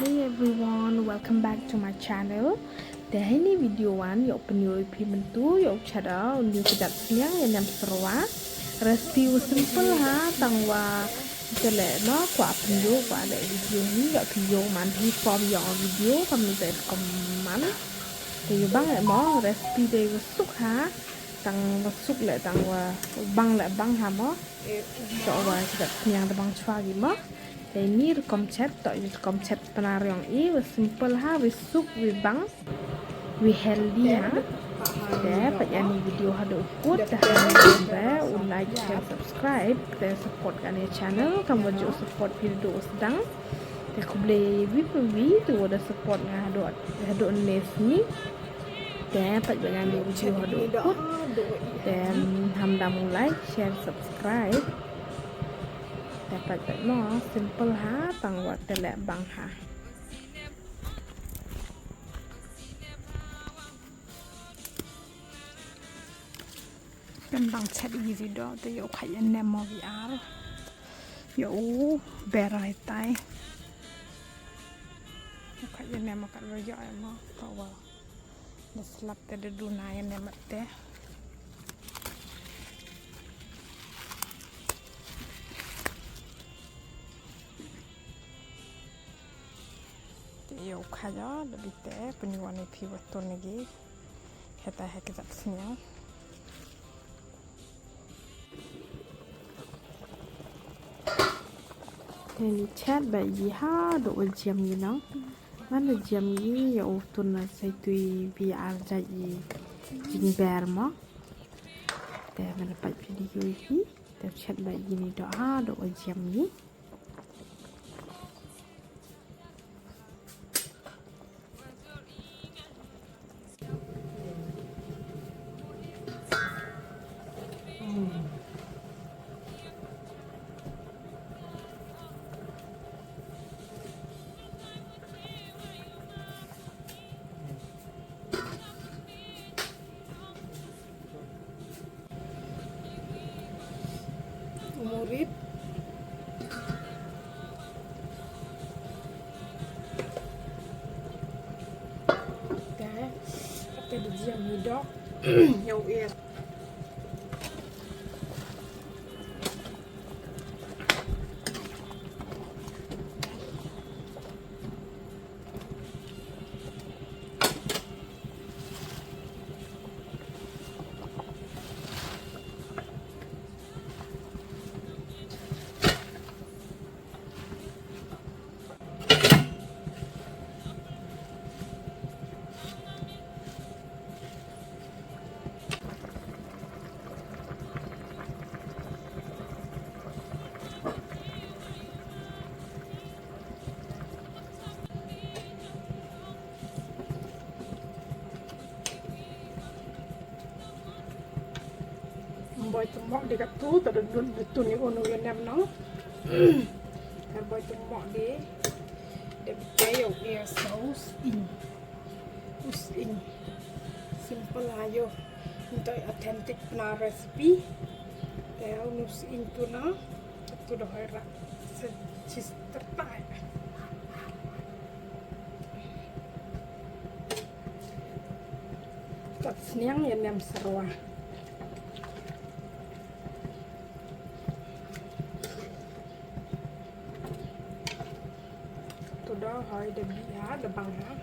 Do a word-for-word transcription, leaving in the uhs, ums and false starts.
Hey everyone, welcome back to my channel. Te heini video wan yow pynyoo i phi mynta yow chada u new kjat sniang ya nem syrwa. Recipe wa simple ha, tang wa te le no kwah pynyoo kwah le video ni yow pynyoo man hi pom yow video kam te kam man. Te yow bang e mo recipe te wa suk ha, tang wa suk le tang wa bang le bang ha mo. Toh wa kjat sniang da bang chwa ki mo. Te ini rukom chet, toh i rukom chet Pnar yong i, wa simple ha, wa suk, wa bang, wa healthy ha. Te pat ya ni video hadooh u kut, te ha ni ba u like, share, subscribe, te support ka ni channel, kam wa ju support phi hadooh u sdang. Te khublei wi pa wi, te wa da support nga hadooh, hadooh ne sngi. Te pat ya ni video hadooh u kut. Te ham da mu like, share, subscribe. Te pat pat mo, simple ha, tang wa te le bang ha. Pyn dang chet i video te yow kha ya nem mo wi ar. Yow ber ai tai. Yow kha ya nem mo kat wa yow mo, ka wa. Da slap te da duna ya nem te. Te yow kha ya da bite, pynyoo wan i phi wa tun ne gi. Heta he kjat sniang. Te ni chet ba i hadooh wa jiam i nong. Man da jiam i yow tun na sai tui bi ar jait i jingber mo. Te man da pat video hi. Te chet ba i ni dooh hadooh wa jiam i. Murit. Te, te da jiam i dooh. Yow e. Boi tymmoh di katu, ta da dun di tun i unu ya nem no. Te boi tymmoh di, da bite yow e sa u sing. U sing. Simple ha yow. Nto authentic Pnar recipe. Te u sing tu na. Tu da hoi ra. Se chis tertai. Kjat sniang ya nem syrwa. Tu da hoi da bi ha, da bang ha.